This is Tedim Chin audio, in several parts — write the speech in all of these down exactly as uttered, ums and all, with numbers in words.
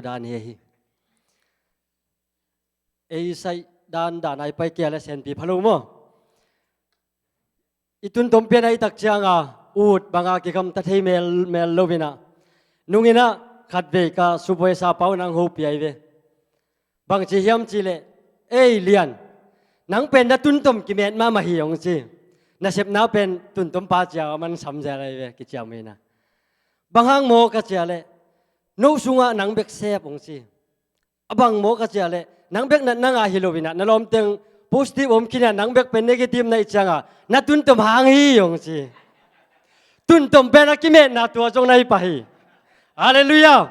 dan hi hi. Ei saih dan dan ai pai kia le senpi phalo maw? I tuntom pian ai tak cianga ut banga kigamta thei mel mel lo inah nunginah khatvei ka subuai sa pau nang hopi ai ve. Bangci hiam cihleh, ei Lian, nang pen na tuntom kimet mahmah hi hong ci. Nasepna pen tuntom pa cia man samzel ai ve kiciam inah. Bang hang maw ka cia leh, no sungah nang bek sep hong ci. A bang maw ka cia leh, nang bek natna ngah hi lo inah na lawmteng positive om khin a nang bek pen negative na ih cianga na tuntom hang hi hong ci. Tuntom pen a kimetna tua zong na hi pah hi. Halleluiah.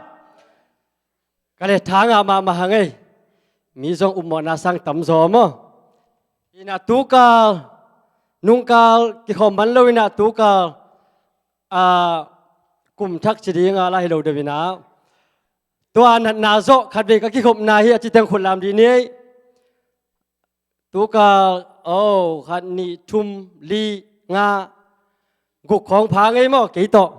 Ka le thanga mahmah hang ei. Mi zong upmawhna sang tamzaw maw? Inah tukal nungkal kikhawm man lo inah tukal a kum thak ci dinga la hi lo deuh inah tua natna zawh khatvei ka kikhopna hi a citeng khutlam dih ni ei. Tukal o khat nih thum li nga guk khawng pha ngei maw kei tawh.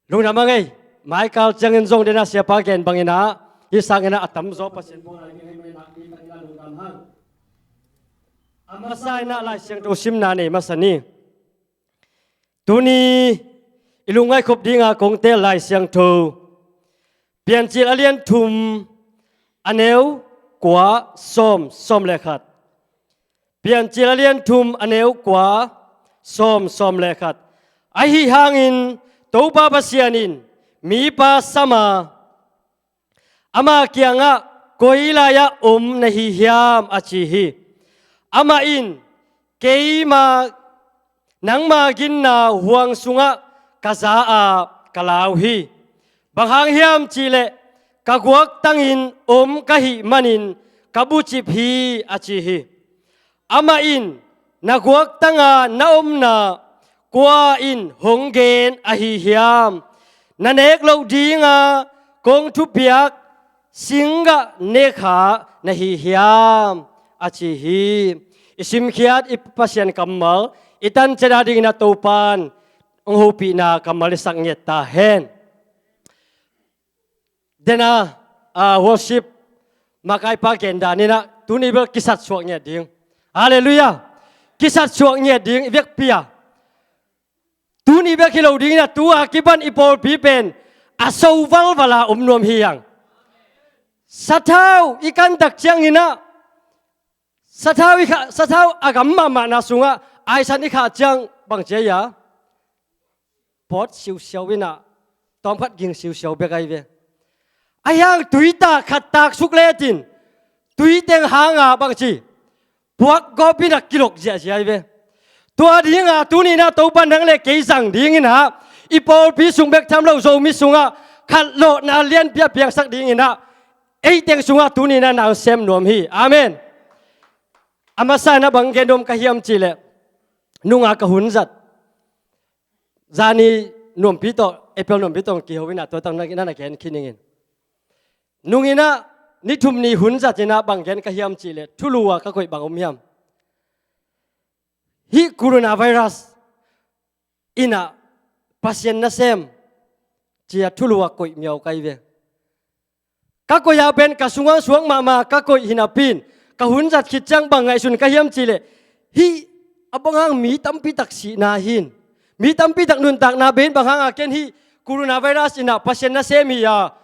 Lungdam a ngei. Maikal ciangin zong dena siapa gen banginah hih sanginah a tamzaw Pasian pawng lai ngei mai nak ni tanginah lungdam hang. A masa inah Lai Siangtho simna nei masa ni. Tuni i lungngaihkhop dinga kong teel Lai Siangtho Piancil a lian thum a neu kua sawm sawm le khat. Piancil a lian thum a neu kua sawm sawm le khat. Ahi hangin Topa Pasian in mipa sama ama kiangah koi lai-ah om na hi hiam a ci hi. Amah in keima nangma ginna huang sungah ka za a ka lau hi. Bang hang hiam cihleh ka guaktangin om ka hih manin ka bucip hi a ci hi. Amah in na guaktanga na omna kua in hong gen ahi hiam? Na nek loh dinga kong thupiak singgah nekha na hi hiam a ci hi. I simkhiat i Pasian kammal i tanciat a dingin a Topan hong hopihna kammal i sak ngiat ta hen. Dena a worship makaipa gendan inah tuni bel kisatsuak ngiat ding. Halleluiah. Kisatsuak ngiat ding i vekpi a. Tuni bek hi lo dingin a tu a kipan i pawlpi pen a so valvala om nuam hi hang. Sathau i kantak cianginah sathau i khah, sathau a gam mahmahna sungah aisan i khah ciang bang cia ia pawt siusiau inah tawmkhat ging siusiau bek ai ve. Ahi hang tuitak khat taksuk letin tuiteng hanga bangci puak gawp inah kilok ziahziah ai ve. Tua dinga tuninah Topa nang le kei zang dinginah i pawlpi sung bek tham lo Zomi sungah khatlawhna lianpi a piangsak dinginah eiteng sungah tuninah nang sem nuam hi. Amen. A masa inah bang gen nuam ka hiam cihleh nunga ka hun zat zani nuampi tawh April nuampi tawh kiho inah tua tang na na gen khin ingin. Nunginah ni thum ni hun zat inah bang gen ka hiam cihleh thulu a ka koih bang om hiam? Hih coronavirus inah Pasian nasem cia thulu a koih miau kai ve. Ka koih ah pen ka sungah suak mahmah ka koih hi napi in ka hun zat khit ciang bang ngaihsun ka hiam cihleh hih a bang hang mi tampi tak sihna hin mi tampi tak nuntakna bei in bang hanga ken hih coronavirus inah Pasian nasem hi a,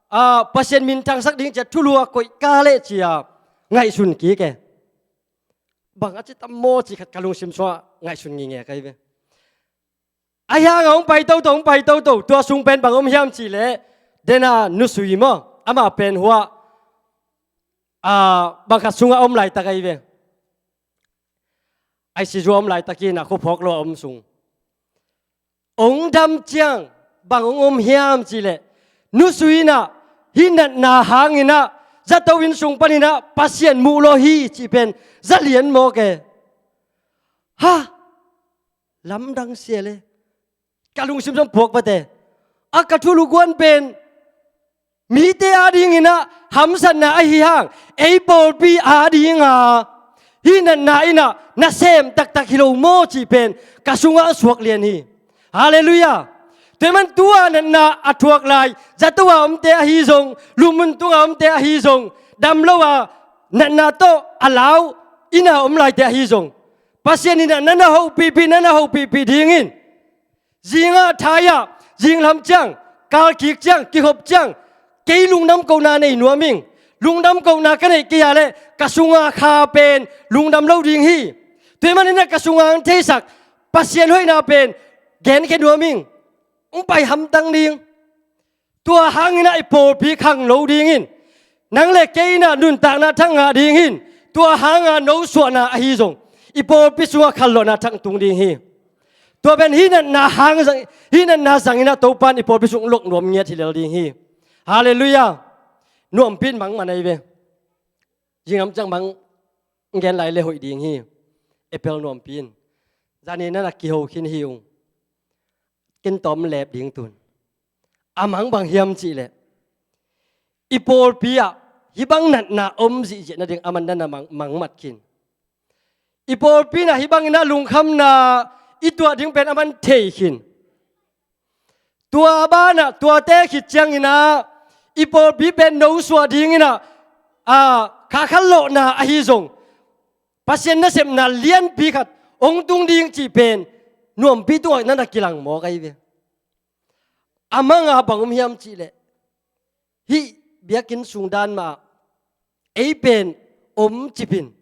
a Pasian minthangsak ding cia thulu a koih ka leh cia ngaihsun kik e. Bang a ci tam maw ci khat ka lungsim sungah ngaihsun ngingei kai ve. Ahi hanga hong pai toto hong pai toto tua sung pen bang om hiam cihleh dena nusui maw amah pen huah a bang khat sungah om laitak ai ve. Ai sizua om laitak inah khuaphawk lo a om sung. Ong dam ciang bang ong om hiam cihleh nusui inah hih natna hanginah zato inn sung paninah Pasian muh lo hi cih pen za lian mawk e. Ha! Lamdang sia le ka lungsim zong puak pate. A ka thulu guan pen mite adinginah hamsatna ahi hang ei pawlpi adinga hih natna inah nasem taktak hi lo maw cih pen ka sungah a suak lian hi. Halleluiah. Tua man tua natna a thuak lai, zato a omte ahi zong, lungmun tunga omte ahi zong, damlo a natna tawh a lau inn a om laite ahi zong, Pasian in a na na hopihpih, na na hopihpih dingin. Zingah thai-ah, zinglam ciang, kalkik ciang, kikhop ciang, kei lungdam kohna nei nuam ing. Lungdam kohna ka neih kei a leh ka sunga kha pen lungdam lo ding hi. Tua hi manin a ka sunga ang theisak Pasian hoihna pen genkhia nuam ing. Ong pai hamtang ding. Tua hangin a i pawlpi khang lo dingin, nang le kei in a nuntakna thak ngah dingin, tua hanga nosuahna ahi zong i pawlpi sungah khanlawhna thak tung ding hi. Tua pen hih natna hang zang, hih natna zangin a Topa in i pawlpi sung lok nuam ngiat hi lel ding hi. Halleluiah. Nuampi in mang man ahi ve. Zinglam ciang mang gen lai le hoih ding hi. Apple nuampi in. Zani na na kiho khin hi ung. Ken tawm lep ding tun. A mang bang hiam cih leh, i pawlpi ah hih bang natna om zihziah nading a man na na mang, mang mat khin. I pawlpi in a hih bangin a lungkhamna i tuah ding pen a man thei khin. Tua banah, tuate khit ciangin a i pawlpi pen nosuah dingin a, a, kha khanlawhna ahi zong, Pasian nasepna lianpi khat ong tung ding cih pen nuampi tungah na na kilang mawk ahi ve. A manga bang om hiam cih leh, hih biakinn sung dan mah ah ei pen om cip in.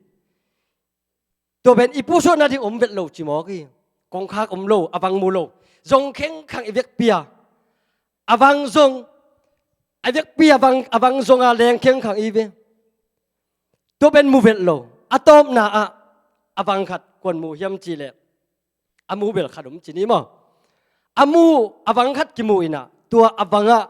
Tua pen i pusuah nading om vet lo ci mawk hi. Kongkhak om lo, a vang mu lo. Zong khengkhang i vekpi a, a vang zong, a vekpi a vang, a vang zong a leng khengkhang i ve. Tua pen mu vet lo. A tawpna ah a vang khat kuan mu hiam cih leh, a mu bel khat om ci ni maw? A mu, a vang khat kimu in a, tua a vangah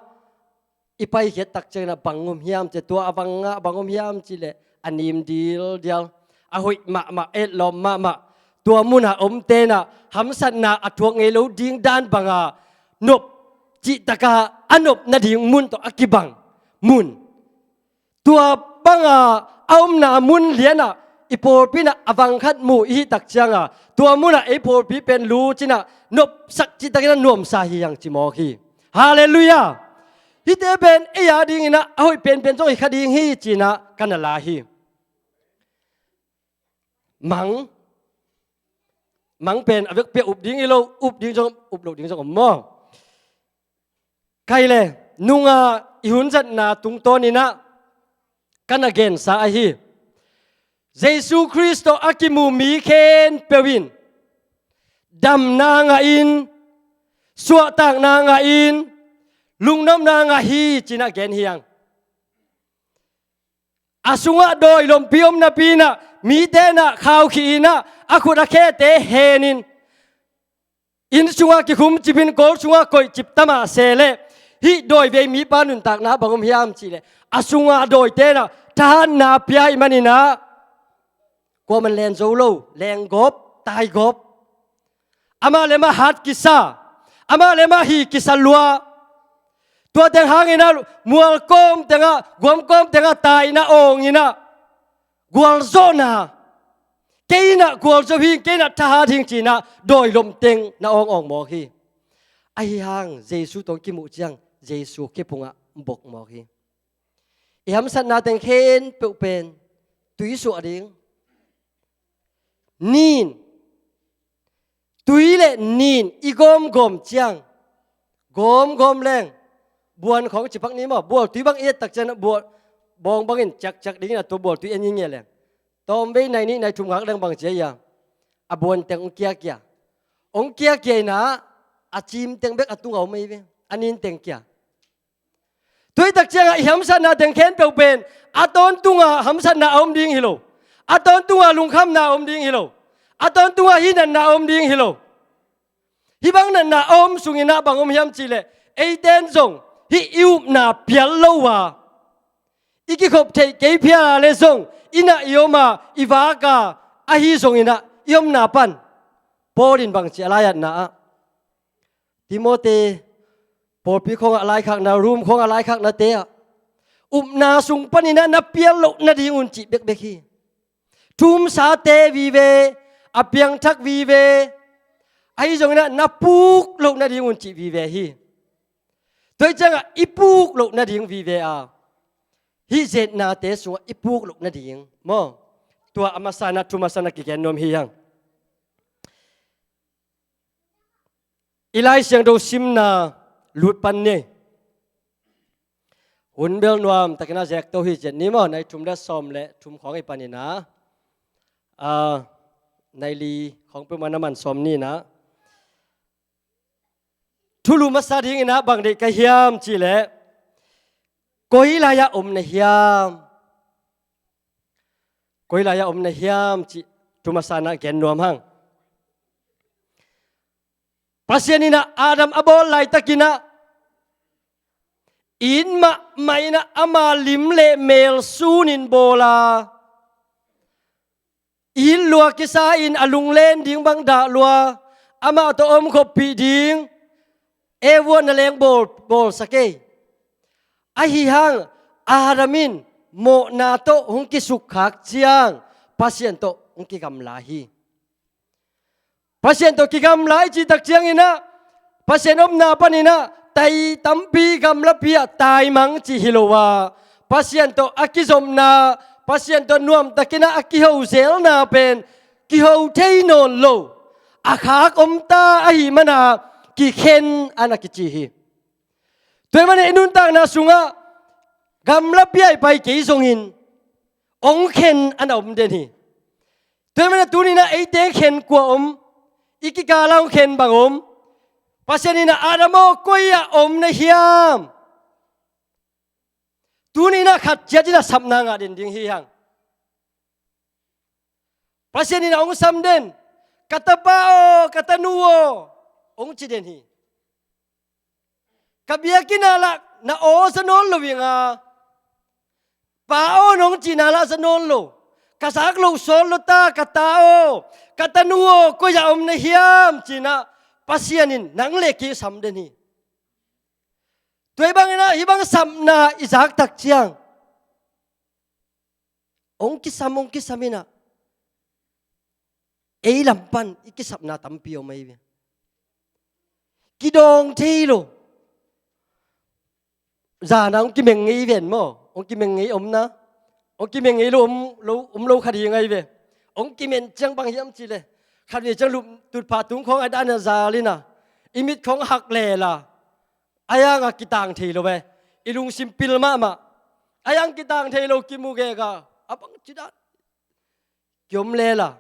i paikhiat tak ciangin a bang om hiam cih leh, tua a vangah bang om hiam cih leh, a nim dildial, a hoih mahmah, etlawm mahmah. Tua munah omte in a hamsatna a thuak ngei lo ding dan banga nop, cihtakah a nop nading mun tawh a kibang mun. Tua banga a omna mun lianah i pawlpi in a vang khat mu i hih tak cianga, tua munah ei pawlpi pen lut in a nopsak cihtakin a nuamsa hi hang ci mawk hi. Halleluiah. Hihte pen ei a dingin a hoih penpen zong hi kha ding hi ci-in a ka na la hi. Mang, mang pen a vekpi a up ding hi lo, up ding zong, up lo ding zong om maw? Kai le nunga i hun zatna tungtawnin a ka na gensa ahi. Jesu Khrist tawh a kimu mi khempeuh in damna ngah in, suahtakna ngah in, lungnopna ngah hi ci-in a gen hi hang. A sungah dawi lompi om napi in a, mite in a khaukhih in a, a khut a khete hen in, inn sungah kikhum cip in, kawl sungah koih cip ta mah se leh, hih dawi vei mipa nuntakna bang om hiam cih leh, a sungah dawite in a thahatna pia ahih manin a, kuaman len zo lo, lenggawp, taigawp. Amah le amah hat kisa, amah le amah hi kisa lua. Tua teng hangin a mual kawm tengah, guam kawm tengah tai in a awng in a, gualzawhna, kei in a gualzo hing, kei in a thahat hing ci-in a dawi lom teng na awngawng mawk hi. Ahi hang Jesu tawh kimuh ciang Jesu khepungah bok mawk hi. I hamsatna teng khempeuh pen tui suah ding. Nin, tui le nin i gawmgawm ciang, gawmgawm leng, buan khawng cipak ni maw, bual tui bang i et tak ciang bual bawng bangin ciakciak dingin a tua bual tui en ngiat leng, tawmvei nai nih nai thum ngak leng bang ci a hi a, a buan teng hong kiakia, hong kiakia in a, a cim teng bek a tungah om ahi ve, a nin teng kia. Tua hi tak ciangah i hamsatna teng khempeuh pen a tawntungah hamsatna a om ding hi lo. A tawntungah lungkhamna a om ding hi lo. A tawntungah hih natna a om ding hi lo. Hih bang natna a om sungin a bang om hiam cih leh, eite in zong hih i upna pial lo a, i kikhop theih kei phial a le zong, inn ah i om a, i vak a, ahi zongin a i omna pan Paul in bang ci a lai-atna ah, Timoti, pawlpi khawngah laikhakna, Rom khawngah laikhaknate ah, upna sung panin a na pial loh nadingun cih bekbek hi. Thu umsate vive, a piangthak vive, Ahi zongin ah na puk loh nadingun cih vive hi. Tua hi ciangah i puk loh nading vive a, hih zetnate sungah i puk loh nading maw? Tua a masa-in ah thu masa-in ah kigen nuam hi hang. I Lai Siangtho simna lut pan ni. Hun bel nuam takin a zek to hi zet ni maw, nai thum le sawm le thum khawng hi panin ah, a, nai li khawng peuhmah na man sawm ni nah. Thulu masa dingin ah bang deih ka hiam cih leh, koi lai-ah om na hiam? Koi lai-ah om na hiam cih thu masa-in ah gen nuam hang. Pasian in ah Adam a bawl laitakin ah, it mahmah in ah ama lim le mel sunin bawl a, it lua kisa-in a lunglen ding bang dah lua, amah tawh om khoppih ding Eve in na leng bawl, bawlsak ei. Ahi hang Adam in mawhna tawh hong kisukkhak ciang Pasian tawh hong kigamla hi. Pasian tawh kigamla i cih tak ciangin ah, Pasian omna panin ah tai tampi gamlapi ah taimang cih hi lo a, Pasian tawh a kizopna, Pasian tawh nuamtakin ah a kiho zelna pen kiho thei nawn lo, a khak om ta ahih manin ah kikhen a na kici hi. Tua ahih manin i nuntakna sungah gamlapi ah i pai kei zongin hong khen a na om den hi. Tua ahih manin ah tuni-in ah eite hong khen kua om? I kikal ah hong khen bang om? Pasian in ah, Adam aw, koi-ah om na hiam? Tuni-in ah khat ciat in ah sapna ngah den ding hi hang. Pasian in ah hong sam den, ka tapa aw, ka tanu aw, hong ci den hi. Ka biakinn ah lah na aw za nawn lo ing a, pa aw nong cihna lah za nawn lo. Ka zak loh sawt lo ta, ka ta aw, ka tanu aw, koi-ah om na hiam ci-in ah Pasian in nang le kei sam den hi. Tua ahih bangin ah hih bang sapna i zak tak ciang hong kisam, hong kisam in ah ei lam pan i kisapna tampi om ahi ve. Kidawng thei lo. Zan ah hong kimeng ngei ven maw? Hong kimeng ngei om na. Hong kimeng ngei lo om lo, om lo kha ding ahi ve. Hong kimen ciang bang hiam cih leh, khatvei ciang luptutphah tung khawng a dan a zal in ah i mit khawng hak lel a, ahi hang a kitang thei lo ve. I lungsim pil mahmah. Ahi hang kitang thei lo, kimu gega, a bangci dan kiom lel a,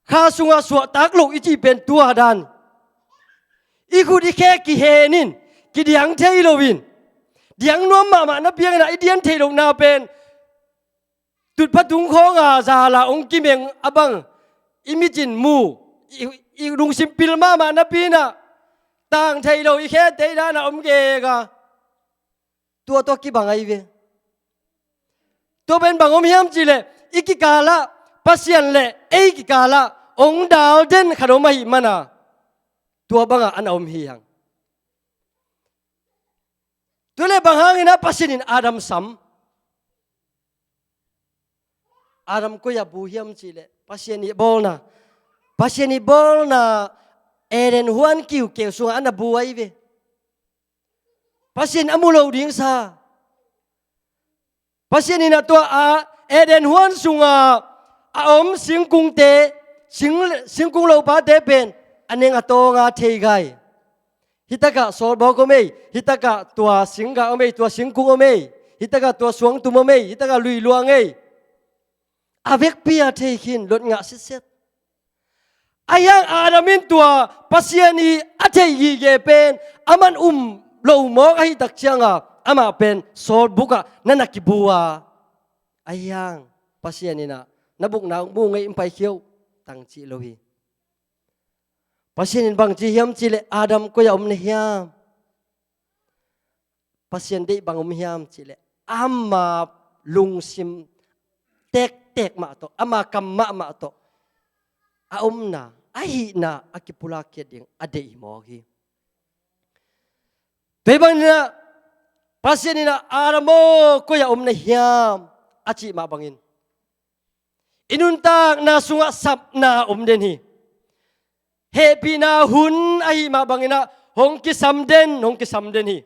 kha sungah suahtak loh i cih pen tua dan. I khut i khe kihen in, kidiang thei lo in, diang nuam mahmah napi hangin ah i dian theih lohna pen tutphah tung khawng a zal a hong kimeng a bang i mit in mu, i, i lungsim pil mahmah napi-in ah tang thei lo i khete i dan ah om gega. Tua tawh kibang ahi ve. Tua pen bang om hiam cih leh, i kikal ah Pasian le ei kikal ah hong dal den khat om ahih manin ah tua bangah a na om hi hang. Tua leh bang hangin ah Pasian in Adam sam? Adam koi-ah bu hiam cih leh, Pasian ii bawlna, Pasian ii bawlna Eden huan kiukeu sungah a na bu ahi ve. Pasian a mu lo ding sa. Pasian in ah tua a Eden huan sungah a om singkungte, sing, singkung lopate pen a neng a tawng a thei gai. Hitakah sawlbawk om ei, hitakah tua singgah om ei, tua singkung om ei, hitakah tua suangtum om ei, hitakah lui luang ei. A vekpi a thei khin, lot ngah sitset. Ahi hang Adam in tua Pasian ii a theih gige pen aman um lo mawk ahih tak ciangah amah pen sawlbuk ah na na kibu a, ahi hang Pasian in ah na bukna hong mu ngei in, paikhia uh, tang cih lo hi. Pasian in bang ci hiam cih leh, Adam koi-ah om na hiam? Pasian deih bang om hiam cih leh, ama lungsim tektek mah tawh, ama kam mahmah tawh a omna, a hihna a kipulak khiat ding a deih mawk hi. Tua ahih bangin ah Pasian in ah, Adam aw, koi-ah om na hiam, a cih mah bangin i nuntakna sungah sapna om den hi. hehpihna hun ahih mah bangin ah hong kisam den, hong kisam den hi.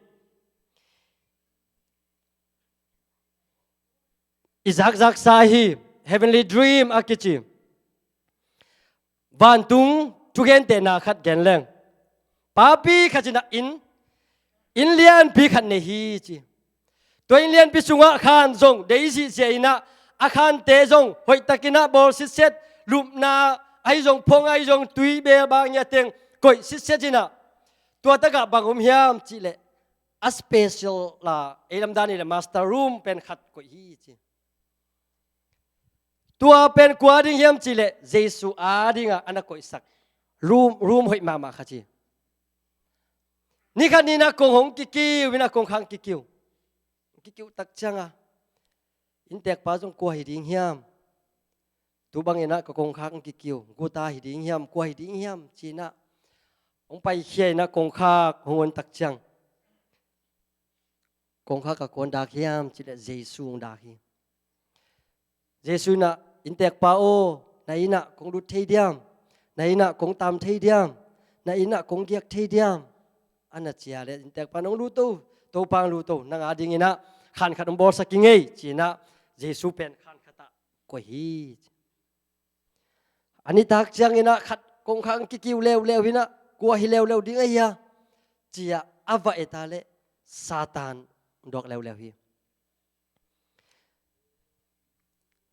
I zakzaksa hi, heavenly dream a kici. Vantung thugentehna khat gen leng. Papi khat in ah inn, inn lianpi khat nei hi ci. Tua inn lianpi sungah khan zong dei zihziah in ah, a khante zong hoihtakin ah bawl sitset, lupna ahi zong, phong ahi zong, tui bel bang ngiateng koih sitset in ah. Tua takah bang om hiam cih leh, a special la, ei lamdan i leh master room pen khat koih hi ci. Tua pen kua ding hiam cih leh, Jesu a dingah a na koihsak room, room hoih mahmah khat hi. Ni khat ni in ah kong hong kikiu, in ah kongkhak hong kikiu. Kikiu tak ciangah inntekpa zong kua hi ding hiam? Tu bangin ah ka kongkhak hong kikiu, guta hi ding hiam, kua hi ding hiam ci in ah hong paikhia in ah kongkhak hong on tak ciang, kongkhak ah kua hong dak hiam cih leh Jesu hong dak hi. Jesu in ah, inntekpa aw, na inn ah kong lut thei diam? Na inn ah kong tam thei diam? Na inn ah kong giak thei diam? A na ci a leh inntekpa in, hong lut o, Topa hong lut o, nang a dingin ah khan khat hong bawlsak ing ei ci in ah Jesu pen khan khat ah koih hi. A nitak ciangin ah khat kongkhak hong kikiu leuleu in ah, kua hi leuleu ding ahi a ci a, a va et a leh Satan hong duak leuleu hi.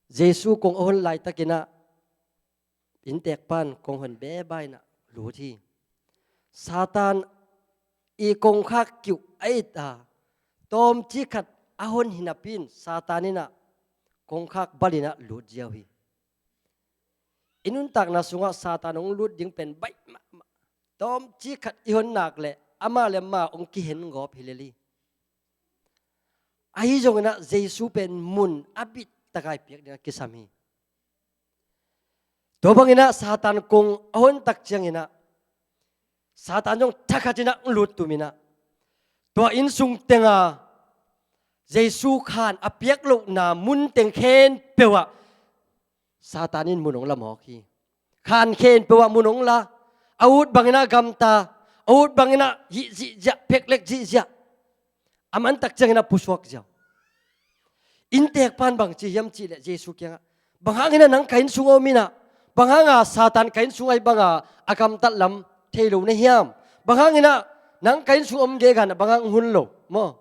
Jesu kong a hon laitakin ah inntekpa in kong hon beba in ah lut hi. Satan i kongkhak kiuh a it a, tawmcik khat a hon hi napi in Satan in ah kongkhak bal in ah lut ziau hi. I nuntakna sungah Satan hong lut ding pen baih mahmah. Tawmcik khat i hon nak leh amah le amah hong kihen gawp hi lel hi. Ahi zongin ah Jesu pen mun a bit taka i piak dingah kisam hi. Tua bangin ah Satan kong a hon tak ciangin ah Satan zong thakhatin ah hong lut tum in ah, tua inn sung tenga Jesu khan a piak lohna mun teng khempeuh ah Satan in mun hong la mawk hi. Khan khempeuh ah mun hong la, a ut bangin ah gamta, a ut bangin ah hih zihziah, pheklek zihziah. A man tak ciangin ah pusuak ziau. Inntekpa in bang ci hiam cih leh Jesu kiangah, bang hangin ah nang ka inn sung a om in ah, bang hanga Satan ka inn sung ahi banga a gamtat lam thei lo na hiam? Bang hangin ah nang ka inn sung om geigan ah bang hang hun lo maw?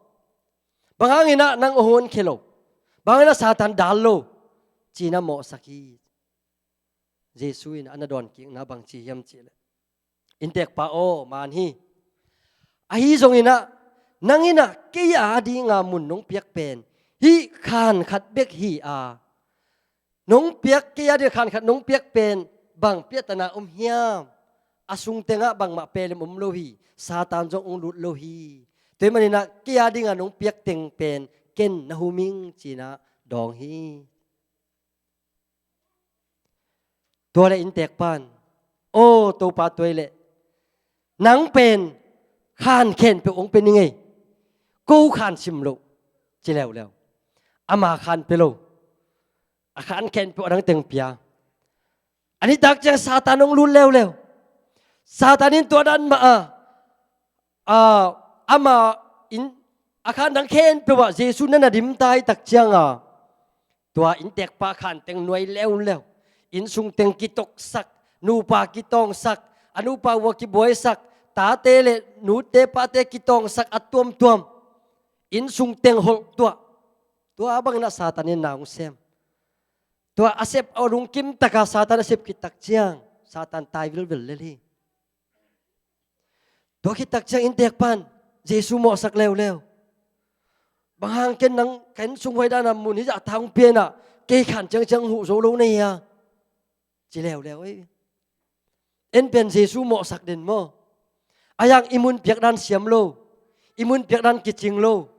Bang hangin ah nang a hon khia lo? Bang hangin ah Satan dal lo? Ci in ah mawhsak hi. Jesu in a na dawnkikna bang ci hiam cih leh, inntekpa aw, man hi. Ahi zongin ah nang in ah kei a dinga mun nong piak pen hih khan khat bek hi a, nong piak, kei a ding khan khat nong piak pen bang piahtana om hiam? A sung tengah bangmah pelem om lo hi. Satan zong hong lut lo hi. Tua ahih manin ah kei a dinga nong piak teng pen ken na hum ing ci in ah dawng hi. Tua leh inntekpa in, aw Topa, tua ahih leh nang pen khan khempeuh hong pia ning ei. Ko khan sim loh, ci leuleu. Ama khan pia lo. A khan khempeuh a dang teng pia. A nitak ciang Satan hong lut leuleu. Satan in tua dan mah a, a, ama inn, a khan dang khempeuh ah Jesu na na dim ta i tak cianga, tua inntekpa khan teng nuai leuleu. Inn sung teng kitoksak, nupa kitawngsak, a nupa ua kibuaisak, tate le nute pate kitawngsak a tuamtuam. Inn sung teng holh tuah. Tua bangin ah Satan in na hong sem. Tua a sep a lungkim taka Satan a sep khit tak ciang Satan tai vilvel lel hi. Tua khit tak ciang inntekpa in Jesu mawhsak leuleu. Bang hang ken nang ka inn sung huai dana mun hih zah tha hong pia in ah, kei khan ciangciang huh zo lo na hia? Ci leuleu ei. En pen Jesu mawhsak den maw? A yang i mun piak dan siam lo, i mun piak dan kicing lo.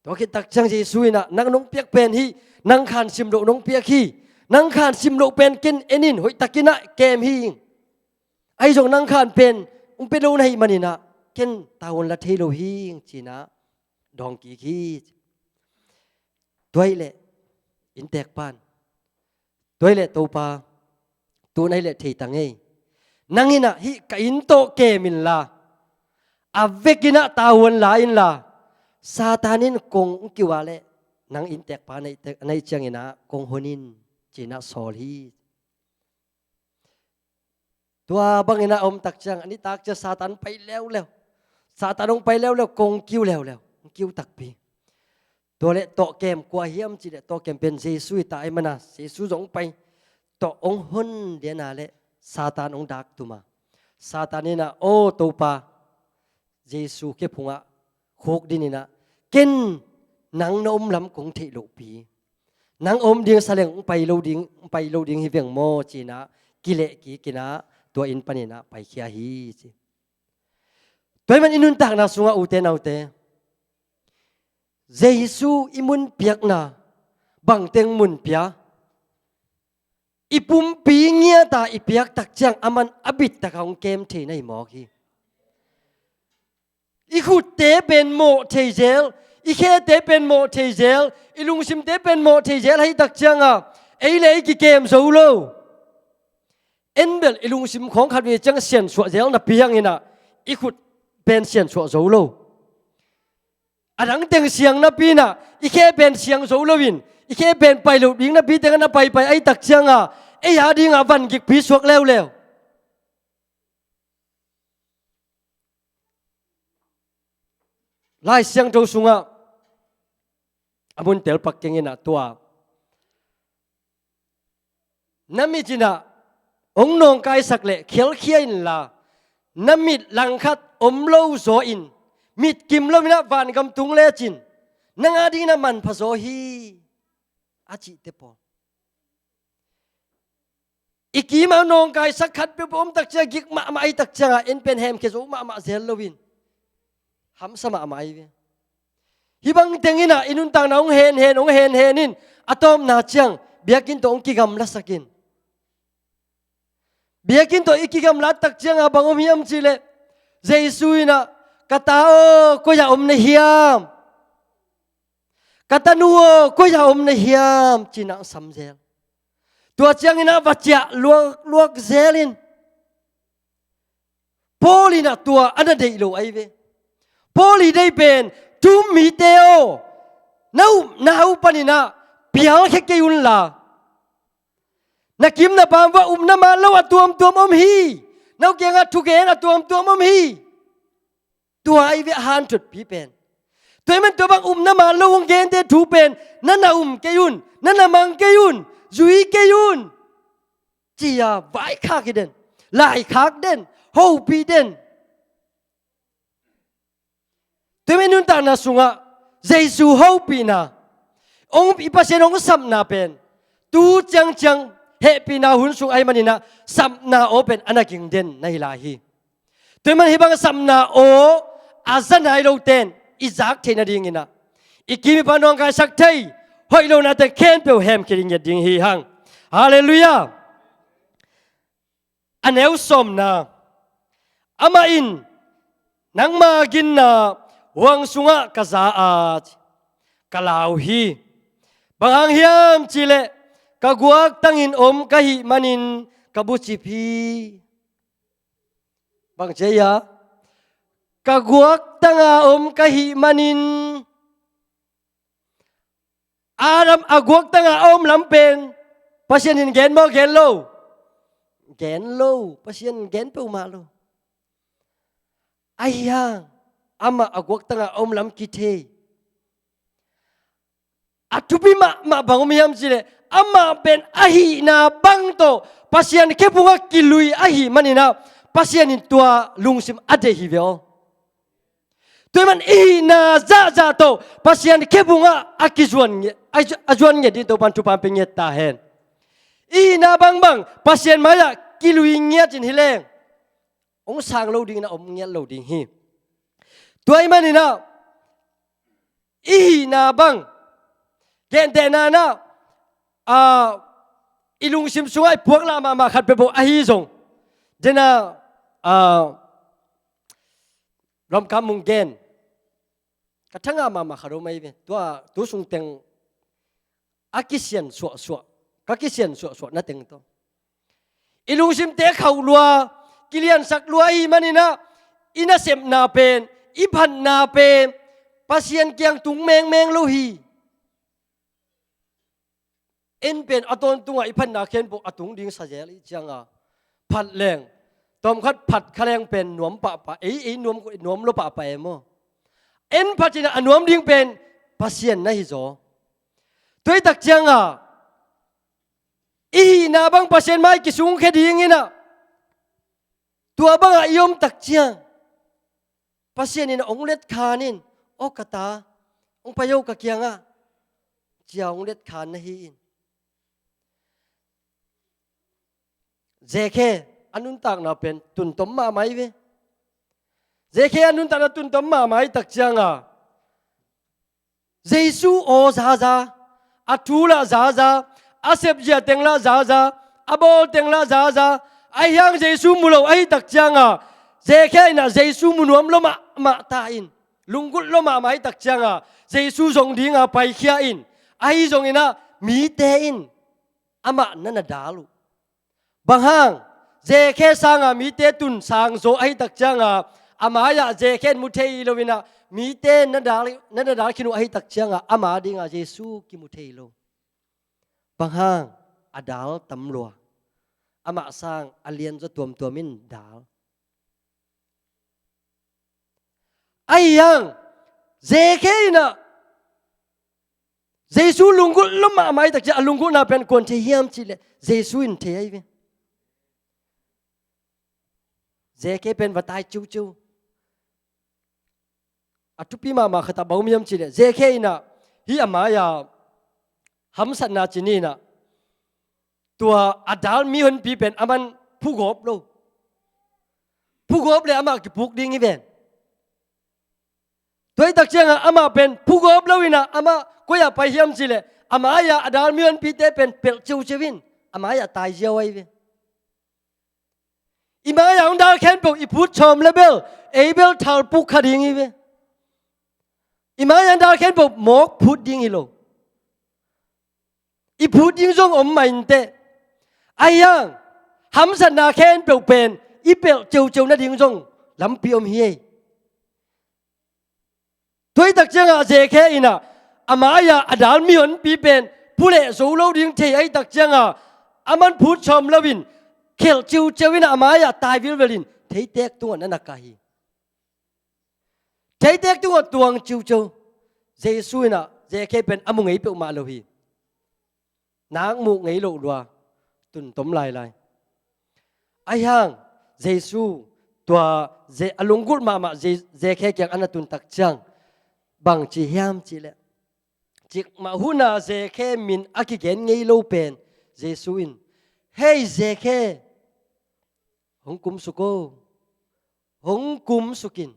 Tua khit tak ciang Jesu in ah, nang nong piak pen hih, nang khan sim loh nong piak hi. Nang khan sim loh pen ken en in, hoihtakin ah kem hi ing. Ahi zong nang khan pen hong pia lo na hih manin ah ken tavuan la thei lo hi ing ci in ah dawng kik hi. Tua ahih leh inntekpa in, tua ahih leh Topa, tu-in ahih leh thei ta ngei. Nang in ah hih ka inn tawh kem inla, a vekin ah tavuan la inla, Satan in kong kiu a leh nang inntekpa na hih, na hih ciangin ah kong hon in, ci-in ah sawl hi. Tua bangin ah a om tak ciang, a nitak ciang Satan pai leuleu. Satan hong pai leuleu, kong kiu leuleu, hong kiu takpi. Tua leh tawh kem kua hiam cih leh, tawh kem pen Jesu hi ta ahih manin ah, Jesu zong hong pai. Tawh hong hon lian a leh Satan hong dak tum a, Satan in ah, "Aw Topa, Jesu khephungah khukdin in ah, ken nang na om lam kong theih lohpi, nang om ding sa leng hong pai lo ding, hong pai lo ding hi veng maw?" ci-in ah kileh kik in ah tua inn panin ah paikhia hi, ci. Tua ahih manin i nuntakna sungah, ute naute, Jesu i mun piakna bangteng mun pia, i pumpi ngiat a i piak tak ciang aman a bit tak a hong kem thei na hi mawk hi. I khutte pen mawh thei zel, i khete pen mawh thei zel, i lungsimte pen mawh thei zel ahih tak ciang a, ei le ei kikem zo lo. En bel i lungsim khawng khat vei ciang siansuah zel napi hangin ah, i khut pen siansuah zo lo. A dang teng siang napi in ah, i khe pen siang zo loin, i khe pen pai lo ding napi teng ah na paipai ahih tak ciang a, ei a dingah van gikpi suak leuleu. Lai Siangtho sungah a mun telpak keng in ah, tua na mit in ah hong nawngkaisak leh khialkhia inla, na mit langkhat om lo zaw in, mit kim lo in ah vangam tung lecin nang a dingin ah manpha zaw hi, a cihte pawl. I kim a nawngkaisak khat peuhpeuh om tak ciang, gik mahmah ahih tak ciang a, en pen hemkhia zo mahmah zel loin, hamsa mahmah ahi ve. Hih bangteng in ah i nuntakna hong henhen, hong henhen in, a tawpna ciang biakinn tawh hong kigamlasak in. Biakinn tawh i kigamlat tak ciang a bang om hiam cih leh, Jesu in ah, "Ka ta aw, koi ah om na hiam? Ka tanu aw, koi ah om na hiam?" ci-in ah hong sam zel. Tua ciangin ah va ciah luakluak zel in. Paul in ah tua a na deih lo ahi ve. Paul i deih pen, "Thu um mite aw, na upna hau panin ah pialkhia kei unla, na kim na pam vuah upna man lo a tuamtuam om hi. No kiangah thugen a tuamtuam om hi." Tua ahi ve a hanthotpi pen. Tua ahih manin tua bang upna man lo hong gente thu pen, "Na na um kei un, na na mang kei un, zui kei un," ci-a vaikhak hi den, laikhak den, hopih den. Tua ahih manin nuntakna sungah Jesu hopihna, hong, i Pasian hong sapna pen, tu ciangciang hehpihna hun sung ahih manin ah sapna aw pen a na ging den na hi lai hi. Tua ahih manin hih bang sapna aw a za nai lote in i zak theih nadingin ah, i kim i pam nawngkaisak thei, hoih lonate khempeuh hemkhia ding ngiat ding hi hang. Halleluiah. A neu sawmna. Amah in, "Nangma ginna huang sungah ka za a, ka lau hi. Bang hang hiam cih leh ka guaktangin om ka hih manin ka bucip hi." Bang ci hiam? "Ka guaktanga om ka hih manin." Adam a guaktanga a om lam pen Pasian in gen maw, gen lo? Gen lo. Pasian in gen peuhmah lo. Ahi hang amah a guaktanga a om lam kithei. A thupi mahmah bang om hiam cih leh, amah pen a hihna bang tawh Pasian khephungah kilui ahih manin ah, Pasian in tua lungsim a deih hi ve aw. Tua ahih manin i hihna zahzah tawh Pasian khephungah a kizuan ngiat, a, a zuan ngiat ding Topa'n thupha pia ngiat ta hen. I hihna bangbang Pasian mai-ah kilui ngiat in hi leng, hong sang lo dingin ah om ngiat lo ding hi. Tua ahih manin ah, i hihna bang, gentehna in ah, ah, i lungsim sungah i puaklah mahmah khat peuhpeuh ahi zong, den a, ah, Ramkam mung gen, ka thangah mahmah khat om ahi ve. Tua, tu sung teng a kisian suahsuah, ka kisian suahsuah na teng tawh, i lungsimte khauh lua, kiliansak lua ahih manin ah, i nasepna pen, i phatna pen Pasian kiang tung mengmeng lo hi. En pen a tawntungah i phatna khempeuh a tung ding sa zel i cianga, phat leng, tawmkhat phat kha leng pen nuam pahpah, ei, ei nuam, nuam lo pahpah e maw. En phat inah a nuam ding pen Pasian na hi zaw. Tua i tak cianga, i hihna bang Pasian mai kisungkhia dingin ah, tua bangah i om tak ciang, Pasian in hong letkhan in, "Aw ka ta, hong pai o ka kiangah," cia hong letkhan na hi in. Zekhe a nuntakna pen tuntom mahmah hi ve. Zekhe a nuntakna tuntom mahmah hi tak cianga, Jesu aw zaza, a thu lah zaza, a sepzia teng lah zaza, a bawl teng lah zaza, ahi hang Jesu mu lo ahi tak cianga, Zekhe inah Jesu mu nuam lo mahmah ta in, lunggulh lo mahmah ahi tak cianga, Jesu zong dinga paikhia in, ahi zongin ah mite in amah na na dal uh. Bang hang, Zekhe sanga mite tun sang zaw ahi tak cianga, a mai-ah Zekhe in mu thei lo inah, mite na dal, na na dal khin uh ahi tak cianga, ama dinga Jesu kimu thei lo. Bang hang, a dal tam lua. Amah sang a lianzaw tuamtuam in dal. Ahi hang, Zekhe inah Jesu lunggulh lo mahmah ahi tak ciang, a lunggulhna pen kuan thei hiam cihleh, Jesu in thei ahi ve. Zekhe pen va tai ciuciu. A thupi mahmah khat ah bang om hiam cihleh, Zekhe inah, hih a mai-a hamsatna ci ni inah, tua a dal mihonpi pen aman phugawp lo. Phugawp le amah kipuk ding hi ven. Tua hi tak ciangah amah pen phugawp lo inah amah koi-ah pai hiam cihleh, a mai-ah a dal mihonpite pen pelh ciuciu in, a mai-ah tai ziau ahi ve. I mai-ah hong dal khempeuh i phut sawm le bel, ei bel thalpuk kha ding hi ve. I mai-ah hong dal khempeuh mawk phut ding hi lo. I phut ding zong om mah inteh. Ahi hang, hamsatna khempeuh pen i pelh ciuciu nading zong lampi om hi ei. Tua hi tak ciangah Zekhe inah, a mai-ah a dal mihonpi pen phuleh zo lo ding thei ahi tak ciangah, aman phut sawm lo in, khelh ciuciu inah a mai-ah tai vilvel in, theitek tungah na na kah hi. Theitek tungah tuang ciuciu. Jesu inah Zekhe pen a mu ngei peuhmah lo hi. Nak muh ngei loh lua, tun tom lailai. Ahi hang, Jesu tua Ze-, a lunggulh mahmah Ze-, Zekhe kiang a na tun tak ciang, bang ci hiam cihleh, cikmah huna Zekhe min a kigen ngei lo pen, Jesu in, "Hei Zekhe, hong kumsuk o, hong kumsuk in."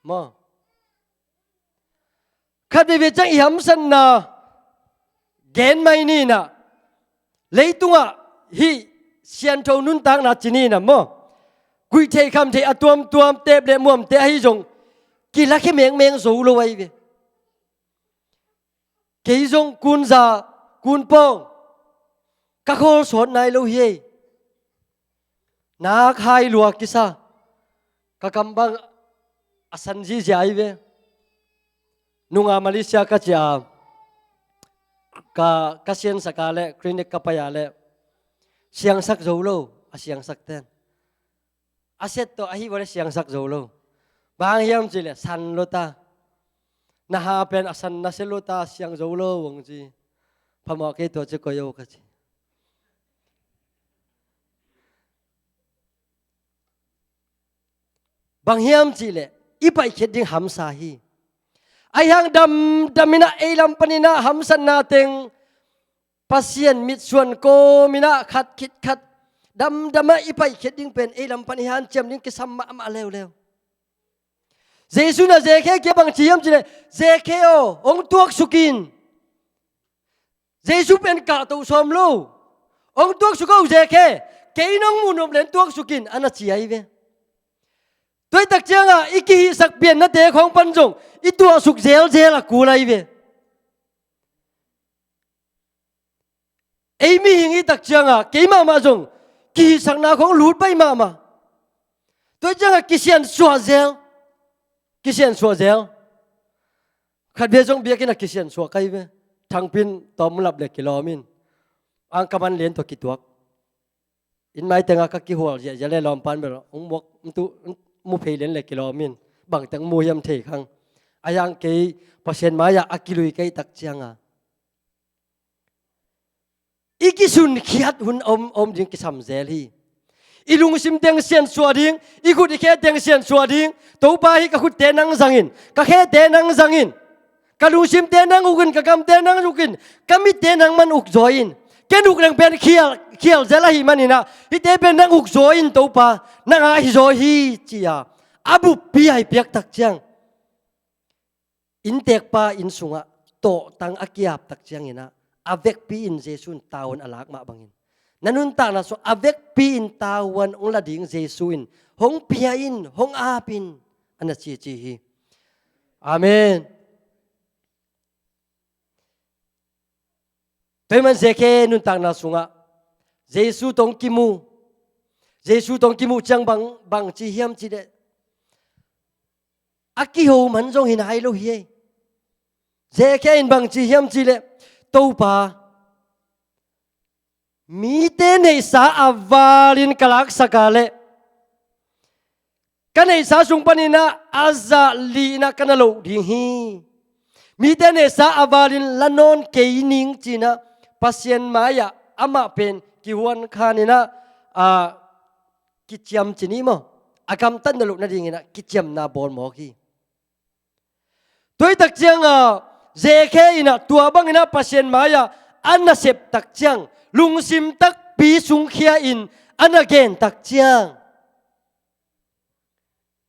Maw? Khat veivei ciang i hamsatna gen mai ni inah, leitungah hih siangtho nuntakna ci ni inah maw, guih theih kham theih a tuamtuam, tep le muamte ahi zong kilakhia mengmeng zo lo ahi ve. Kei zong kun za, kun pawng ka khawl sawt nai lo hi ei. Nak hai lua kisa. Ka kam bang a san zihziah ahi ve. Nunga Malaysia ka ciah a, ka, ka siangsak a le, clinic ka pai a le, siangsak zo lo a siangsakten. A set tawh ahi vawle siangsak zo lo. Bang hiam cihleh, san lo ta. Na ha pen a san na se lo ta, siang zo lo hong ci. Phamawh kei, tua ci koi o ka ci. Bang hiam cihleh, i paihkhiat ding hamsa hi. Ahi hang damdam inah ei lam pan inah hamsatna teng Pasian mitsuan kawm inah khat khit khat damdamah i paihkhiat ding pen ei lam pan i hanciam ding kisam mahmah leuleu. Jesu inah Zekhe kiang bang ci hiam cihleh, "Zekhe aw, hong tuaksuk in." Jesu pen kahto sawm lo. "Hong tuaksuk o Zekhe, kei nong muh nop len tuaksuk in," a na ci ahi ve. Tua hi tak ciangah i kihihsak piannate khawng pan zong i tuahsuk zelzel a kul ahi ve. Ei mihing i tak ciangah, kei mahmah zong Kihihsakna khong lut baih mahmah. Tua ciangah kisiansuah zel. Kisiansuah zel. Khat ve zong biakinn ah kisiansuah kai ve. Thangpin tawm lap le kilawm in. Ang ka man lian tawh kituak. Inn mai tengah ka kihual ziahziah le lawmpan bel hong muak, hong tu, hong mu phei lian le kilawm in. Bangteng mu hiam thei khang. A hiang kei Pasian mai-ah a kilui ka hih tak cianga i kisunkhiat hun om, om ding kisam zel hi. I lungsim teng siansuah ding, i khut i khe teng siansuah ding. Topa, hih ka khutte nang zang in, ka khete nang zang in, ka lungsimte nang uk in, ka gamte nang uk in, ka mitte nangman uk zaw in. Ken uk leng pen khial, khial zel ahih maninah hihte pen nang uk zaw in Topa, nang a hi zaw hi, ci-a a buppi a i piak tak ciang, inntekpa inn sungah tawhtang a ki-ap tak cianginah a vekpi in Jesu in tavuan a lak mah bangin, na nuntakna sungah a vekpi in tavuan hong la ding Jesu in hong pia in, hong ap in, a na cici hi. Amen. Tua hi man Zekhe nuntakna sungah Jesu tawh hong kimu, Jesu tawh hong kimuh ciang bang, bang ci hiam cih leh, a kiho man zong hi nai lo hi ei. Zekhe in bang ci hiam cih leh, Topa, mite neihsa a valin ka laksak a leh ka neihsa sung paninah a zah li-inah ka na loh ding hi. Mite neihsa a valin la nawn kei ning, ci-inah Pasian mai-ah amah pen kihuan khaninah, a, kiciam ci ni maw, a gamtat na loh nadinginah kiciamna bawl mawk hi. Tua hi tak cianga Zekhe inah tua banginah Pasian mai-ah a nasep tak ciang, lungsim takpi sungkhia in a na gen tak ciang,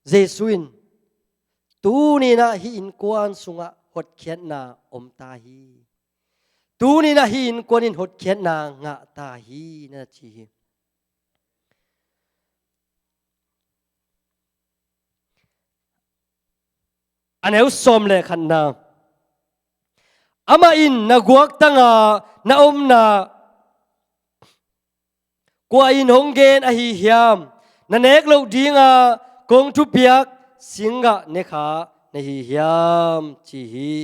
Jesu in, tuninah hih innkuan sungah hotkhiatna om ta hi. Tuninah hih innkuan in hotkhiatna ngah ta hi, na ci hi. A neu sawm le khatna. Amah in na guaktanga na omna kua in hong gen ahi hiam? Na nek loh dinga kong thupiak singgah ne kha na hi hiam, ci hi.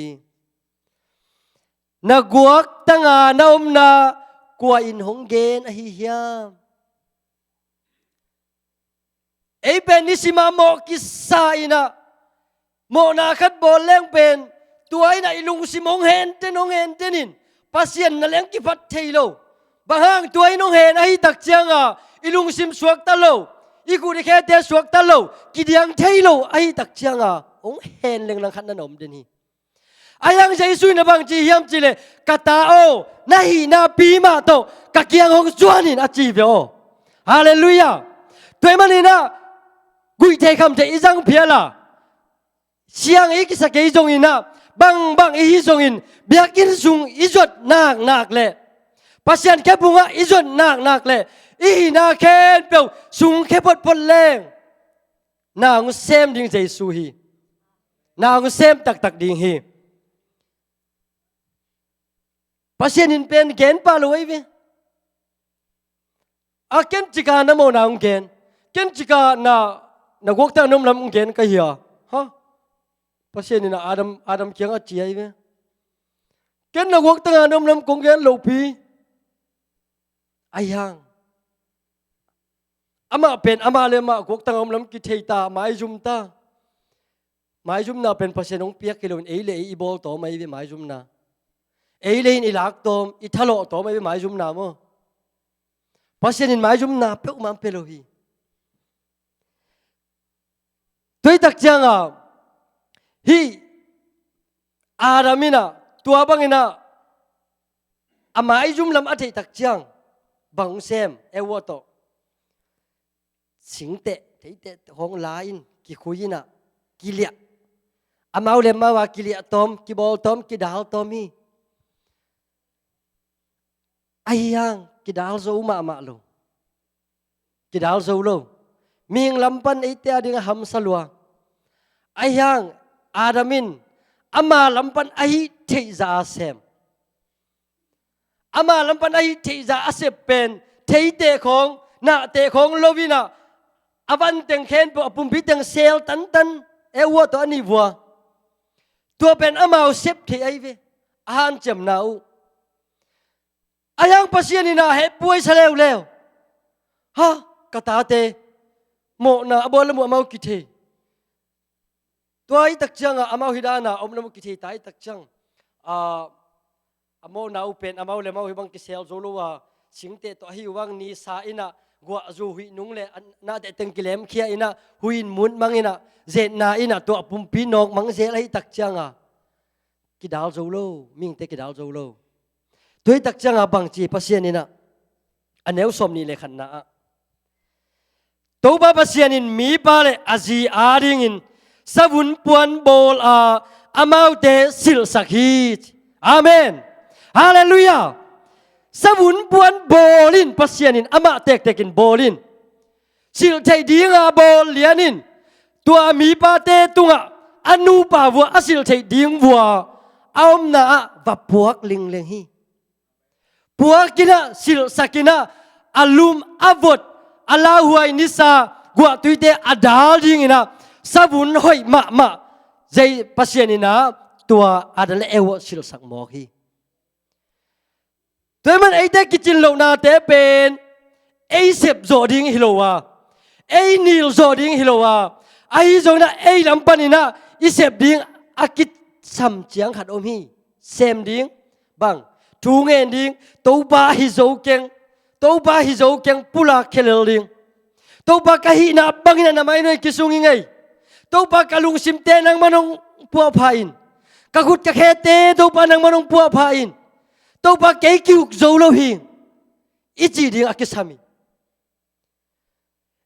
Na guaktanga na omna kua in hong gen ahi hiam? Ei pen nisimah mawh kisa inah, mawhna khat bawl leng pen, tua inah i lungsim hong henten, hong henten in, Pasian na leng kiphat thei lo. Bang hang tua in hong hen ahi tak cianga i lungsim suakta lo, i khut i khete suakta lo, kidiang thei lo ahi tak cianga hong hen lenglang khat na na om den hi. Ahi hang Jesu in a bang ci hiam cih leh, ka ta aw, na hihna pi mah tawh ka kiang hong zuan in, a ci ve aw. Halleluiah. Tua hi maninah guihtheih khamtheih i zang phial a, siang i kisa kei zonginah, bangbang i hi zongin, biakinn sung i zuat naknak leh, Pasian khe bungah i zuat naknak leh, i hihna khempeuh sungkhe photphot leng, na hong sem ding Jesu hi. Na hong sem taktak ding hi. Pasian in pen gen pah lo ahi ve. A, ken cika na mawhna hong gen. Ken cika na, na guakta na om lam hong gen ka hi a. Ha? Pasian in a Adam, Adam kiangah ci ahi ve. Ken na guaktanga na om lam kong gen lohpi. Ahi hang amah pen amah le amah guaktanga om lam kithei ta, maizum ta. Maizumna pen Pasian hong piak hi loin ei le ei i bawl tawm ahi ve maizumna. Ei le in i lak tawm, i thalawh tawm ahi ve maizumna maw. Pasian in maizumna peuhmah hong pia lo hi. Tua hi tak cianga hih Adam inah tua banginah a maizum lam a theih tak ciang bang hong sem, Eva tawh. Singteh, theiteh hong la in, kikhui inah, kiliah. Amau le amau a kiliah tawm, kibawl tawm, kidal tawm hi. Ahi hang kidal zo mahmah lo. Kidal zo lo. Mihing lam pan eite a dingah hamsa lua. Ahi hang Adam in ama lam pan a hih theih zah a sem. Ama lam pan a hih theih zah a sep pen theiteh khawng, nahteh khawng lo inah, a van teng khempeuh, a pumpi teng sel tantan, e ua tawh a nih vua. Tua pen amau sep theih ahi ve, a hanciamna uh. A hiang Pasian inah hehpih sa leuleu. Ha, ka tate mawhna a bawl le muh amau kithei. Tua ahih tak ciangah amau hih dana om le muh kithei ta ahih tak ciang, a, a mawhna uh pen amau le amau hih bang kisel zo lo a, singteh tawh ahi uh bang nisa inah guahzu huih nung le a nahteh teng kilemkhia inah huih in mut mang inah zetna inah tua a pumpi nawk mang zel ahih tak ciangah kidal zo lo, mihingte kidal zo lo. Tua ahih tak ciangah bangci Pasian inah a neu sawm nih le khatna ah Topa Pasian in mipa le a zi adingin savun puan bawl a amaute silhsak hi. Amen. Halleluiah. Savun puan bawl in Pasian in amah tektek in bawl in. Silh theih dinga bawl lian in tua mipate tungah a nupa vua a silh theih ding vua a omna ah va puak lingleng hi. Puak inah silhsak inah a lum a vot a lauhuai nisa guahtuite a dal ding inah savun hoih mahmah zei Pasian inah tua Adam le Eva silhsak mawk hi. Tua ahih man eite kicin lohnate pen ei sep zawh ding hi lo a, ei nil zawh ding hi lo a, ahi zong inah ei lam pan inah i sep ding a kisam ciang khat om hi. Sem ding bang, thu ngen ding, Topa hi zo keng, Topa hi zo keng pulak khia lel ding. Topa ka hihna bangin a na mai nuai kisung hi ngei. Topa ka lungsimte nangman hong puahpha in. Ka khut ka khete Topa nangman hong puahpha in. Topa kei kihuk zo lo hi. I cih ding a kisam hi.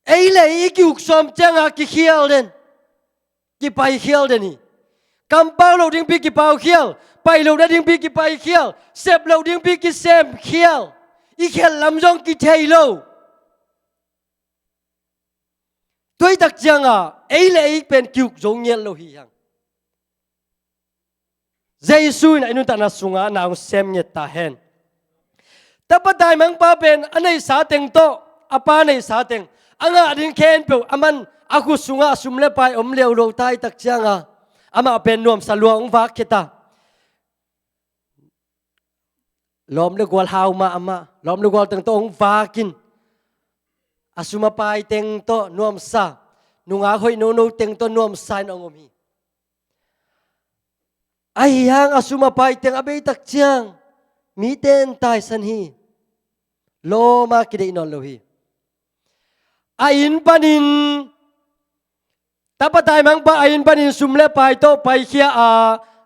Ei le ei i kihuk sawm cianga kikhial den, kipaikhial den hi. Kampau loh dingpi kipaukhial, pai loh nadingpi kipaikhial, sep loh dingpi kisemkhial. I khelh lam zong kithei lo. Tua ahih tak cianga ei le ei pen kihuk zo ngiat lo hi hang. Jesu in a i nuntakna sungah na hong sem ngiat ta hen. Tapa taimangpa pen a neihsa teng tawh a pa neihsa teng a ngah ding khempeuh a man a khut sungah sum le pai om liaulo ta ahih tak cianga amah pen nuamsa lua hong vak khia ta. Lawm le gual hau mahmah, lawm le gual teng tawh hong vakin a sum a pai teng tawh nuamsa, nungak hoih nono teng tawh nuamsa in hong om hi. Ahi hang a sum a pai teng a bei tak ciang mite in taisan hi. Lawm a kideih nawn lo hi. A inn panin tapa taimangpa a inn panin sum le pai tawh paikhia a,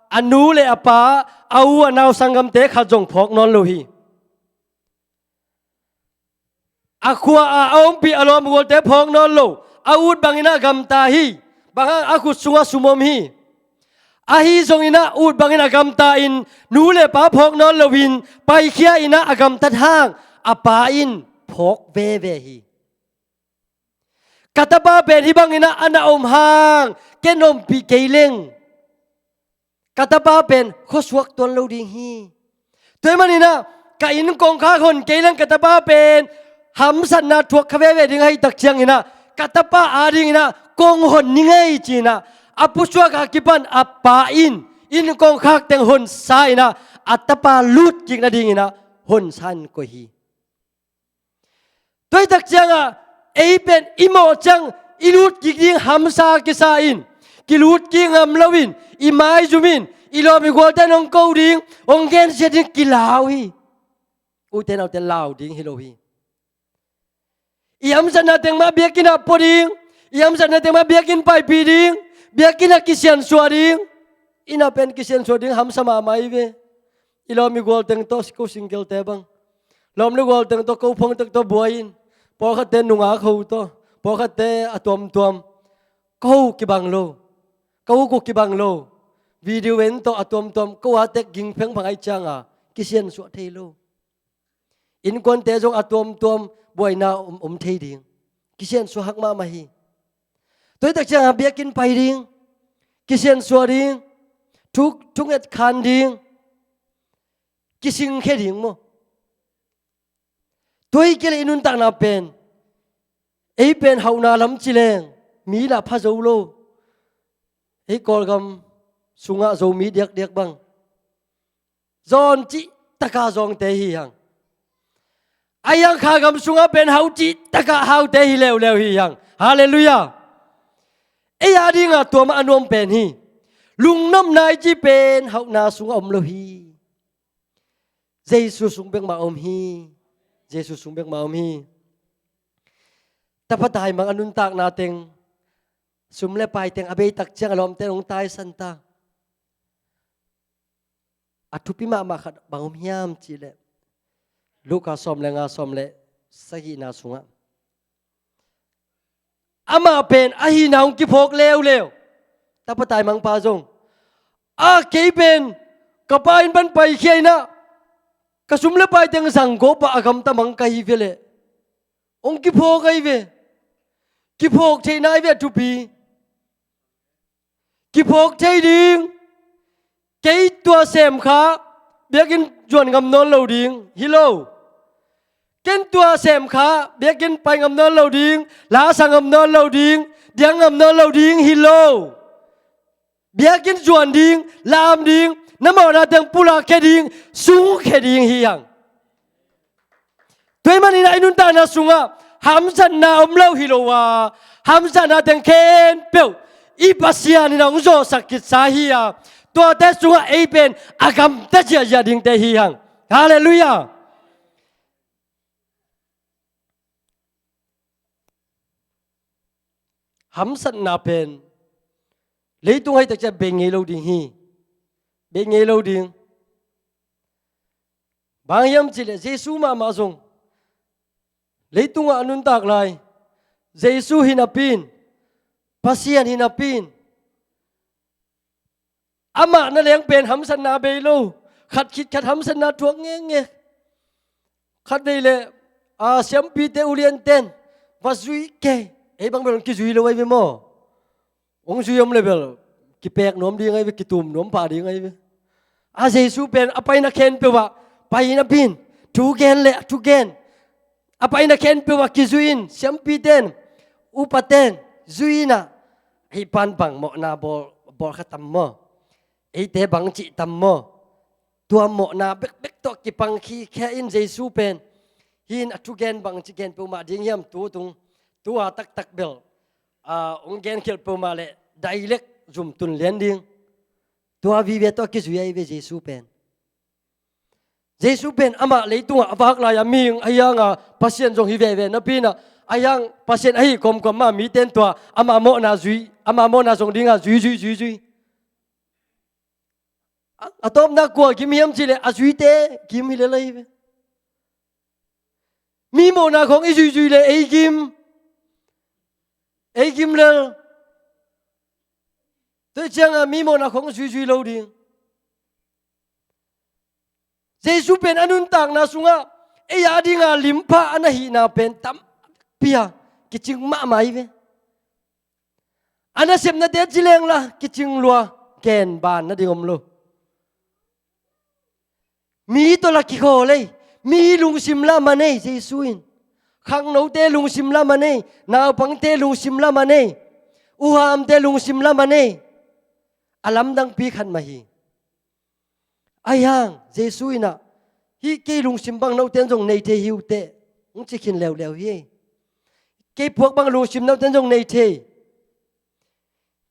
a nu le a pa, a u a nau sanggamte khat zong phawk nawn lo hi. A khua ah a ompih a lawmgualte phawk nawn lo, a ut bangin a gamta hi. Bang hang a khut sungah sum om hi. Ahi zongin a ut bangin a gamta in nu le pa phawk nawn loin paikhia in a gamtat hang a pa in phawk veve hi. Ka tapa pen hih bangin a na om hang ken ompih kei leng ka tapa pen khuasuak tuan lo ding hi. Tua ahih manin a ka inn kongkhak hon kei leng ka tapa pen hamsatna thuak kha veve ding ahih tak ciangin a ka tapa adingin a kong hon ni ngei ci-in a a pusuak a kipan a pa in inn kongkhak teng honsa in a a tapa lutkik nadingin a honsa in koih hi. Tua ahih tak ciangah ei pen i mawh ciang i lutkik ding hamsa kisa in kilutkik ngam loin i maizum in i lawm i gualte in hong ko ding, hong gensiat ding kilau hi. Ute naute lau ding hi lo hi. I hamsatna teng mah biakinn ah pua ding, i hamsatna teng mah biakinn paipih ding, biakinn ah kisiansuah ding. Inn ah pen kisiansuah ding hamsa mahmah hi ve. I lawm i gual teng tawh ko singkelte bang, lawm le gual teng tawh ko phone tek tawh buai in, pawlkhatte nungak ho tawh, pawlkhatte a tuamtuam, ko ho kibang lo, ko ho ko kibang lo, video en tawh a tuamtuam ko a tek ging phengphang ahih cianga kisiansuah thei lo. Innkuante zong a tuamtuam buaina om, om thei ding. Kisiansuah hak mahmah hi. Tua ahih tak cianga biakinn pai ding, kisiansuah ding, thu, thunget khan ding, kisingkhia ding maw? Tua hi kei leh i nuntakna pen Ei pen hauhna lam ci leng mi lah pha zo lo. Ei Kawlgam sungah Zomi diakdiak bang zawn cihtaka zawngte hi hang. A hiang kha gam sungah pen hau cihtaka haute hi leuleu hi hang. Halleluiah. Ei a dinga tua mah a nuam pen hi. Lungnopna i ci pen hauhna sungah om lo hi. Jesu sung bekmah om hi. Jesu sung bekmah om hi. Tapa taimang a nuntakna teng, sum le pai teng a beitak ciang a lawmte hong taisan ta. A thupi mahmah khat bang om hiam cihleh, Luka sawm le nga, sawm le sagihna sungah amah pen a hihna hong kiphawk leuleu. Tapa taimangpa zong, a kei pen ka pa inn pan paikhia in ah ka sum le pai teng zang gawp ah a gamta mang ka hi ve leh. Hong kiphawk ahi ve. Kiphawk theihna ahi ve a thupi. Kiphawk thei ding. Kei tua sem kha biakinn zuan ngam nawn lo ding hi lo. Ken tua sem kha biakinn pai ngam nawn lo ding, la sa ngam nawn lo ding, diang ngam nawn lo ding hi lo. Biakinn zuan ding, lam ding, na mawhna teng pulak khia ding, sung khia ding hi hang. Tua ahih manin ah i nuntakna sungah hamsatna om lo hi lo a, hamsatna teng khempeuh i Pasian in ah hong zawhsak khitsa hi a, tuate sungah ei pen a gamta ziahziah dingte hi hang. Halleluiah. Hamsatna pen leitung haitak ciah bei ngei lo ding hi. Bei ngei lo ding. Bang hiam cihleh Jesu mahmah zong leitungah a nuntak lai. Jesu hi napi in, Pasian hi napi in, amah na leng pen hamsatna bei lo. Khat khit khat hamsatna thuak ngenge. Khat vei leh a siampite ulianten va zui kei. Ei bang bel hong kizui lo ahi ve maw? Hong zui om le bel kipek nuam ding ahi ve, kitum nuam pah ding ahi ve. A Jesu pen a paina khempeuh ah pai napi in, thu gen le a thugen, a paina khempeuh ah kizui in, siampiten, upaten zui in ah, hih pan bang mawhna bawl, bawl kha tam maw? Eite bang cih tam maw? Tua mawhna bekbek tawh kipang khikhia in Jesu pen hih in a thugen bang ci gen peuhmah ding hiam? Tu tung, tu a taktak bel, a, hong genkhialh peuhmah leh direct zum tun lian ding. Tua vive tawh kizui ahi ve Jesu pen. Jesu pen amah leitungah a vak lai-a mihing ahi hanga Pasian zong hi veve napi in ah, ahi hang Pasian ahi kawmkawm mah mite in tua amah mawhna zui, amah mawhna zong dinga zui, zui, zui, zui. A, a tawpna kua gim hiam cihleh a zuite gim hi lel ahi ve. Mi mawhna khawng i zuizui leh ei gim, ei gim lel. Tua ciangah mi mawhna khawng zuizui lo ding. Jesu pen a nuntakna sungah ei a dinga limpha a na hihna pen tampi a kicing mahmah hi ve. A nasepnate ci lengla kicing lua, gen ban nading om lo. Mi tawh la kikhawl ei, mi lungsim la man ei Jesu in. Khangnote lungsim la man ei, naupangte lungsim la man ei, uhamte lungsim la man ei. A lamdangpi khat mah hi. Ahi hang Jesu in ah, hih kei lungsim bang note in zong nei thei hi uh teh, hong ci khin leuleu hi. Kei puak bang lungsim note in zong nei thei.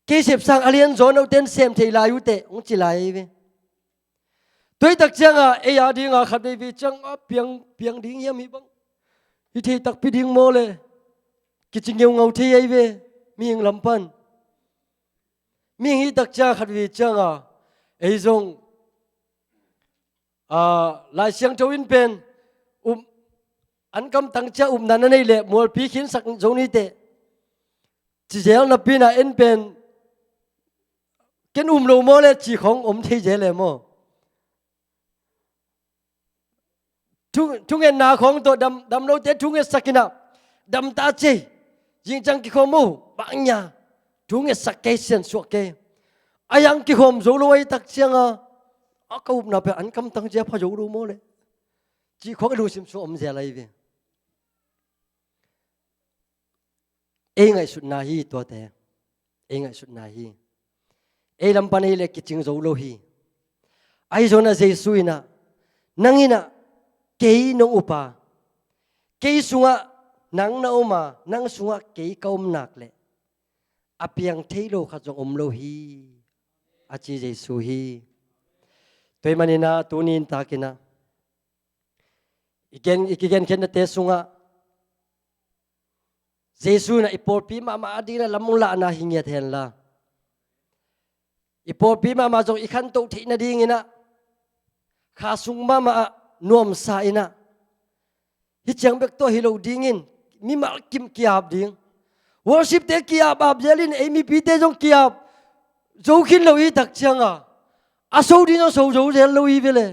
Kei sepsang a lianzaw note in sem thei lai uh teh, hong ci lai hi ve. Tua hi tak ciangah ei a dinga khat vei vei ciangah piang, piang ding hiam hih bang? Hi thei takpi ding maw le? Kici ngeungau thei ahi ve, mihing lam pan. Mihing hih tak ciang khat vei cianga ei zong, a, Lai Siangtho in pen, um, an kamtang cia upna na neih leh mualpi khinsak zo ni teh, ci zel napi in ah en pen, ken um lo maw le ci khawng om thei zel e maw? Thu, thungetna khawng tawh dam, dam lote thungetsak in ah, dam ta cei, zingciang kikhawm uh, bang nia, thungetsak kei, siansuah kei. A hiang kikhawm zo lo ahi tak cianga, a ka upna pen an kamtang cia pha zo lo maw le? Cih khawng i lungsim sung om zel ahi ve. Ei ngaihsutna hi tuate. Ei ngaihsutna hi. Ei lam pan ei le kicing zo lo hi. Ahi zongin ah Jesu in ah, nang in ah kei nong up a, kei sungah nang na om a, nang sungah kei ka om nak leh a piang thei lo khat zong om lo hi, a ci Jesu hi. Tua ahih manin ah tuni in takin ah i gen, i kigenkhiatnate sungah Jesu in ah i pawlpi mahmah adingin ah lam hong lahna hi ngiat hen la, i pawlpi mahmah zong i khantoh theih nadingin ah kha sung mahmah ah nuamsa in ah, hih ciang bek tawh hi lo dingin mimal kim ki-ap ding, worshipte ki-ap ap zel in ei mipite zong ki-ap zo khin lo i tak ciang a, a so ding zong so zo zel lo i ve le.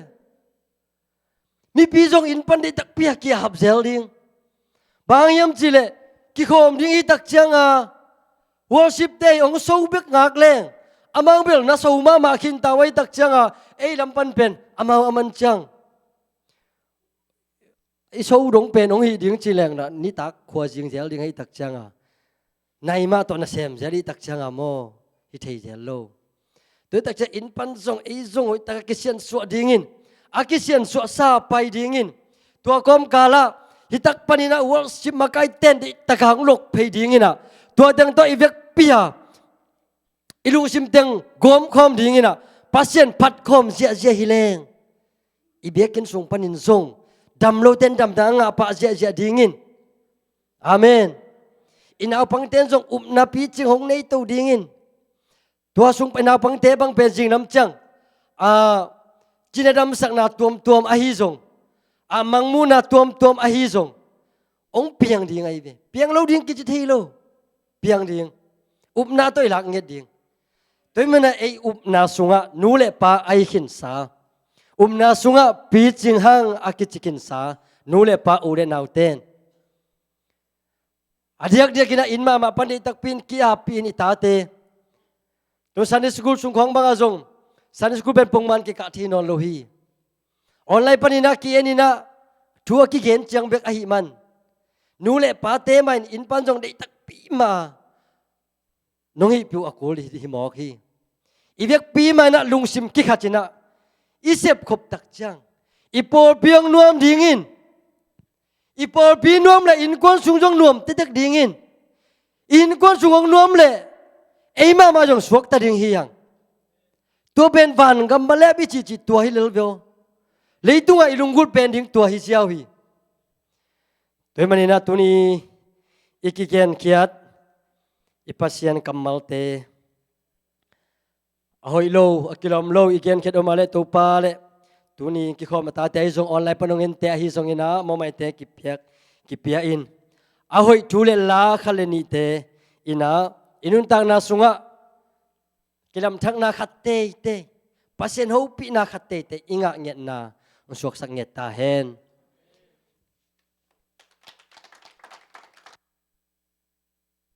Mipi zong inn pan deih takpi a ki-ap zel ding. Bang hiam cih leh kikhawm ding i tak ciang a, worshipte hong so bek ngak leng amau bel na so mahmah khin ta uh a, i tak ciang a ei lam pan pen amau a man ciang i so dong pen hong hih ding ci leng na, nitak khua zing zel ding a, i tak ciang a nai mah tawh na sem zel i tak ciang a maw, hi thei zel lo. Tua i tak ciang inn pan zong ei zong hoih tak a kisiansuah dingin, a kisiansuah sa pai dingin, tua kawmkal ah hih tak panin ah worship makai ten deih tak a hong lok phei dingin ah, tua teng tawh i vekpi a i lungsim teng gawmkhawm dingin ah Pasian phatkhawm ziahziah hi leng, i biakinn sung panin zong dam lote in damna a ngah pah ziahziah dingin. Amen. I naupangte in zong upna picing hong nei to dingin. Tua sung pan i naupangte bang pen zinglam ciang a, cina damsakna tuamtuam ahi zong, a mangmuhna tuamtuam ahi zong hong piang ding ahi ve. Piang lo ding kici thei lo. Piang ding. Upna tawh i lak nget ding. Tua ahih manin ah ei upna sungah nu le pa a hi khinsa, upna sungah picing hang a kici khinsa nu le pa, u le naute in a diakdiakin ah inn mahmah pan deih takpi in ki-appih in i tate. Tua Sunday school sung khawng bangah zong Sunday school pen pongman kikah thei nawn lo hi. Online panin ah ki-en in ah thu a kigen ciang bek ahih man, nu le pate mah in inn pan zong deih takpi mah a nong hihpih uh a kul hi, hi mawk hi. I vekpi mah in ah lungsim kikhat in ah i sepkhop tak ciang i pawlpi hong nuam dingin, i pawlpi nuam leh innkuan sung zong nuam tektek dingin, i innkuan sung hong nuam leh ei mahmah zong suakta ding hi hang. Tua pen vangam malep i cihcih tua hi lel ve aw. Leitungah i lunggulh pen ding tua hi ziau hi. Tua ahih manin ah tuni i kigenkhiat i Pasian kammalte a hoih lo, a kilawm lo i genkhiat om a leh Topa leh tuni kikhawm a tate ahi zong, online pan hong ente ahi zongin ah mawhmaite kipiak, kipia in, a hoih thu le la khat le nihte in ah i nuntakna sungah kilamthakna khat teitei, Pasian hopihna khat teitei i ngah ngiatna hong suaksak ngiat ta hen.